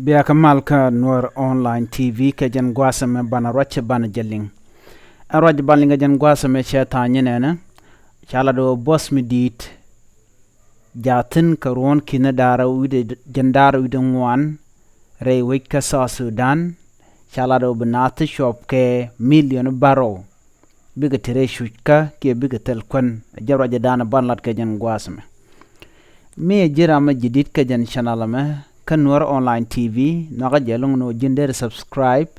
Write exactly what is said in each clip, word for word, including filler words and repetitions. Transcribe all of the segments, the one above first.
Bia kä mal kä Nuɔr Online T V kɛ jɛn gua̱a̱th ɛmɛ banɛ ruac banɛ jɛ liŋ. Ɛn ruac banɛ liŋ kɛ jɛn gua̱a̱th ɛmɛ cɛ tha̱a̱ŋ nyin ɛnɛ. Ca lat ɣöö buɔth mi di̱i̱t jaathin kɛ ruɔ̱n ki̱n da̱rä wi̱cdɛ jɛn da̱rä wi̱cdɛ ŋuan rɛy wec kä South Sudan. Ca lat ɣöö bi naath ti cuɔp kɛ milion bärɔw bikɛ ti rɛy cuc kä kiɛ bikɛ thil kuän. Jɛ ruacɛ da̱a̱n ban lat kɛ jɛn gua̱a̱th ɛmɛ. Mi ɛ ji̱ ram ɛ ji̱ di̱t kɛ jɛn channel ɛmɛ kä Nuɔr Online T V, nhɔakä jɛ loŋ ni ɣöö ji̱n deri subscribe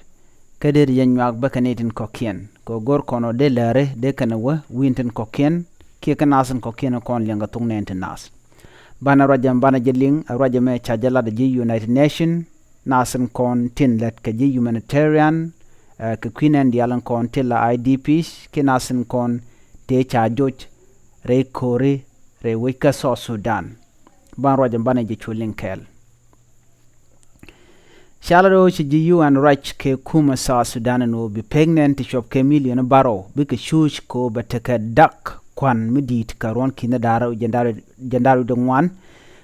kä deri jɛ nyuak bä kɛ ni tin kɔ̱kiɛn kɛ ɣöö go̱r kɔn ɣöö dee lääri dee kɛn ɛ wä wi̱i̱n tin kɔ̱kiɛn kiɛ kä naath tin kɔ̱kiɛn kɔn liɛŋ kɛ thok nɛɛn ti naath. Banɛ ruac ɛmɛ banɛ jɛ liŋ, ɛ ruac ɛmɛ ca jɛ lat ɛ ji̱ United Nation, naath tin kɔn tin lät kɛ ji̱ humanitarian, ɛ, kɛ kui̱ nɛɛn diaal in kɔn tin la I D Ps kiɛ naath tin kɔn tëë ca joc rɛy ko̱ri rɛy wec kä South Sudan. Ban ruac ɛmɛ banɛ jɛ cu liŋ kɛɛl. Ca lat ɣöö ci ji̱ U N ruac kɛ kumɛ South Sudan ɛn ɣöö bi pek nɛn ti cuɔp kɛ milion bärɔw bikɛ cuuc kɛ ɣöö bɛ tekɛ dak kuan mi di̱i̱t kɛ ruɔ̱n ki̱n da̱rä jɛn da̱rä wi̱cdɛ ŋuan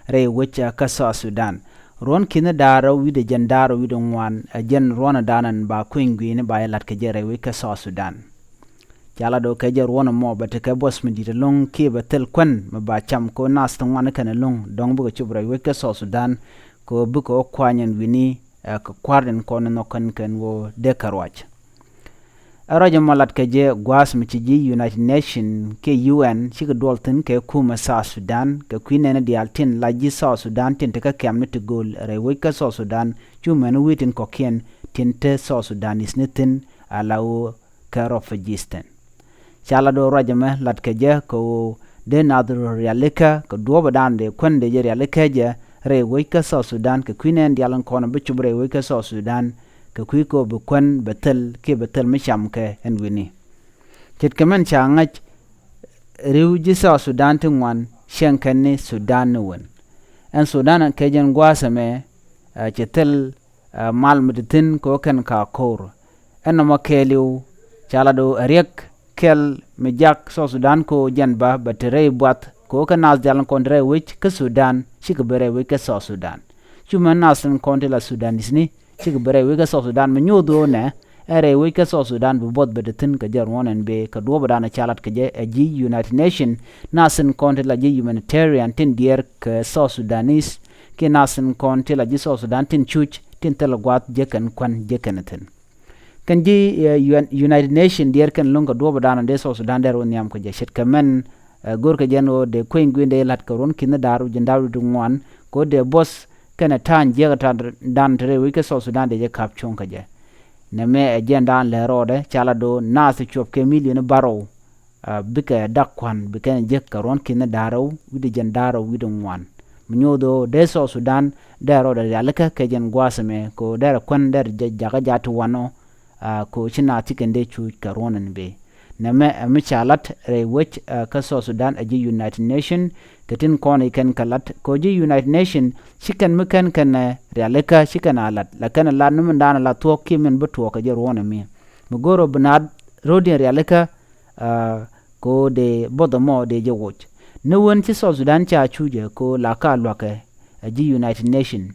rɛy wec kä South Sudan. Ruɔ̱n ki̱n da̱rä wi̱cdɛ jɛn da̱rä wi̱cdɛ ŋuan ɛ jɛn ruɔ̱n da̱a̱n ɛn ba kueny gui̱i̱ni ba jɛ lat kɛ jɛ rɛy wec kä South Sudan. Ca lat ɣöö kɛ jɛ ruɔ̱n ɛmɔ bɛ tekɛ buɔth mi di̱i̱t ɛlɔ̱ŋ kiɛ bɛ thil kuän mi ba cam kɛ ɣöö naath ti ŋuan kɛn ɛlɔ̱ŋ dɔ̱ŋ bikɛ cop rɛy wec kä South Sudan kɛ ɣöö bikɛ ɣä kuany ɛn wi̱ni, ɛ, kɛ kua̱r in kɔn in nhɔk kɛn kɛn ɣöö dee kɛ ruac. Ɛ ruac ɛmɔ lat kɛ jɛ gua̱a̱th mi ci ji̱ United Nation kiɛ U N cikɛ duɔl thi̱n kɛ kumɛ South Sudan kɛ kui̱ nɛɛni diaal tin la ji̱ South Sudan tin te kä kɛmni ti gööl rɛy wec kä South Sudan cu mɛn wi̱i̱ tin kɔ̱kiɛn tin te South Sudanese ni thi̱n ala ɣöö kɛ refugees thi̱n. Ca lat ɣöö ruac ɛmɛ lat kɛ jɛ kɛ ɣöö dee naath röl rialikä kɛ duɔ̱ɔ̱pädan dee kuän dee jɛ rialikä jɛ rɛy wec kä South Sudan kɛ kui̱ nɛɛn diaal in kɔn bi cop rɛy wec kä South Sudan kɛ kui̱ kɛ ɣöö bi kuän bɛ thil kiɛ bɛ thil mi cam kɛ ɛn wi̱ni. Ce̱tkɛ mɛn ca ŋa̱c ri̱w ji̱ South Sudan ti ŋuan cieŋ kɛn ni Sudan ni wen. Ɛn Sudan ɛn kɛ jɛn gua̱a̱th ɛmɛ, ɛ, cɛ thil, ɛ, mal mi ti thi̱n kɛ ɣöö kɛn ka ko̱r. Ɛn nɔmɔ kɛɛliw ca lat ɣöö ɛ riɛk kɛl mi jak South Sudan kɛ ɣöö jɛn bä bɛ te rɛy buath kɛ ɣöö kɛ naath diaal in kɔn te rɛy wec kä Sudan cikɛ ben rɛy wec kä South Sudan. Cu mɛn naath in kɔn ti la Sudanese ni cikɛ ben rɛy wec kä South Sudan mi nyoth ɣöö nɛ ɛ rɛy wec kä South Sudan bi buɔth bɛ te thi̱n kɛ jɛ ruɔ̱n ɛn bee kɛ duɔ̱ɔ̱pädan ca lat kɛ jɛ ɛ ji̱ United Nation, naath in kɔn ti la ji̱ humanitarian tin diɛɛr kɛ South Sudanese kiɛ naath in kɔn ti la ji̱ South Sudan tin cuc tin thil gua̱a̱th jɛ kɛn kuän jɛ kɛn thi̱n. Kɛn ji̱, ɛ, U N, United Nation diɛɛr kɛn lo̱ŋ kɛ duɔ̱ɔ̱pädan dee South Sudan dee ruɔ̱n nhiam kɛ jɛ ce̱tkɛ mɛn, ɛ, go̱rkɛ jɛn ɣöö dee kueny gui̱n dee la̱t kɛ ruɔ̱n ki̱n da̱r wi̱cdɛ jɛn da̱r wi̱cdɛ ŋuan kɛ ɣöö dee buɔth kɛnɛ ta̱a̱n jiäk ta̱a̱n dan te rɛy wec kä South Sudan dee jɛ ka̱p cuɔ̱ŋ kɛ jɛ. Nɛmɛ ɛ jɛn dan lɛ rɔɔdɛ ca lat ɣöö naath ti cuɔp kɛ milion bärɔw, ɛ, bikɛ dak kua̱n bikɛn jek kɛ ruɔ̱n ki̱n da̱rä wi̱cdɛ jɛn da̱rä wi̱cdɛ ŋuan. Mi nyoth ɣöö dee South Sudan dee rɔɔdɛ rialikä kɛ jɛn gua̱a̱th ɛmɛ kɛ ɣöö dee rɛ kuän dee rɛ jakä ja̱ ti wanɔ, ɛ, kɛ ɣöö ci naath ci kɛn dee cuuc kɛ ruɔ̱n ɛn bee. Nɛmɛ ɛ mi ca lat rɛy wec, ɛ, kä South Sudan ɛ ji̱ United Nation kɛ tin kɔn i̱ kɛn kɛ lat kɛ ɣöö ji̱ United Nation ci kɛn mi kɛn kɛn, ɛ, rialikä ci kɛn a lat la kɛn a lat ni min da̱a̱n a la thuɔ̱k kiɛ min bi tuɔɔk kɛ jɛ ruɔ̱n ɛmi. Mi go̱o̱r ɣöö bi naath ro̱diɛn rialikä, ɛ, kɛ ɣöö dee buɔth ɛmɔ dee jɛ woc. Ni wen ci South Sudan ca cucɛ kɛ ɣöö la ka lua̱kɛ ɛ ji̱ United Nation.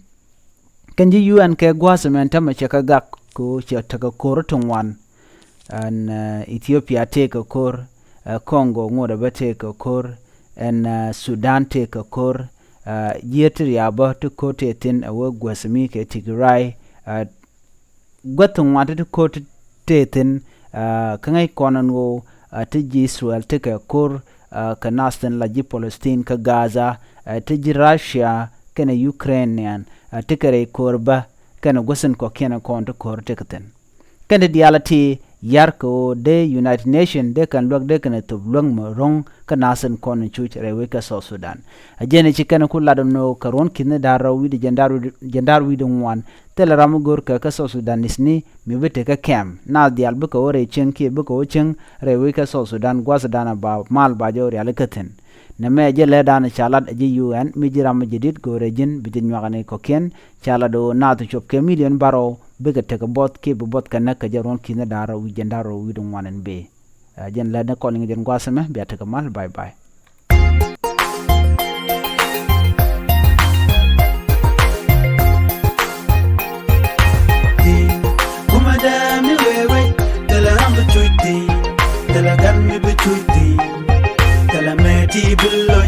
Kɛn ji̱ U N kɛ gua̱a̱th ɛmɛn tämɛ cɛ kɛ gak kɛ ɣöö cɛ tekɛ ko̱r ti ŋuan. Ɛn, ɛ, Ethiopia tëëkɛ ko̱r, ɛ, Congo ŋotdɛ bä tëëkɛ ko̱r, ɛn, ɛ, Sudan tëëkɛ ko̱r, ɛ, ji̱ Eritrea bä ti ko̱r tëë thi̱n ɛ wee guäth mi kɛ Tigray, ɛ, guäth ti ŋuan ti ti ko̱r ti tëë thi̱n, ɛ, kä ŋäc kɔn ɛn ɣöö, ɛ, ti ji̱ Israel tekɛ ko̱r, ɛ, kɛ nath tin la ji̱ Palestine kä Gaza, ɛ, ti ji̱ Russia kɛnɛ Ukraine nian, ɛ, tekɛ rɛy ko̱r bä kɛnɛ guäth tin kɔ̱kiɛn kɔn ti ko̱r tekɛ thi̱n. Kɛn ti diaal ti yar kɛ ɣöö dee United Nation dee kɛn luäk dee kɛn thop luäk mi ro̱ŋ kä nath tin kɔn cuc rɛy wec kä South Sudan. A jɛn ci kɛn ku lat ɛn ɣöö kɛ ruɔ̱n ki̱n da̱r rɛw wi̱cdɛ jɛn da̱r wi̱cdɛ ŋuan. Thilɛ ram mi go̱r kɛ kä South Sudanese ni mi bi tekɛ kɛm. Nath diaal bikɛ wä rɛy cieŋ kiɛ bikɛ wä cieŋ rɛy wec kä South Sudan gua̱thdan a ba mal ba jɛ wä rialikä thi̱n. Nɛmɛ jɛ lɛ dan ca lat ɛ ji̱ U N mi ji̱ ram mi jɛ di̱t go̱o̱rɛ ji̱n bi jɛ nyuakani kɔ̱kiɛn ca lat ɣöö nath cuɔp kɛ milion bärɔw bikɛ tekɛ buɔth kiɛ bi buɔth kɛ näk kɛ jɛ ruɔ̱n ki̱n da̱r rɛw wi̱cdɛ jɛn da̱r rɛw wi̱cdɛ ŋuan ɛn bee. Ɛ, jɛn lät ni kɔn liŋ jɛn gua̱a̱th ɛmɛ bia tekɛ mal. Bye bye. Ti bi lɔ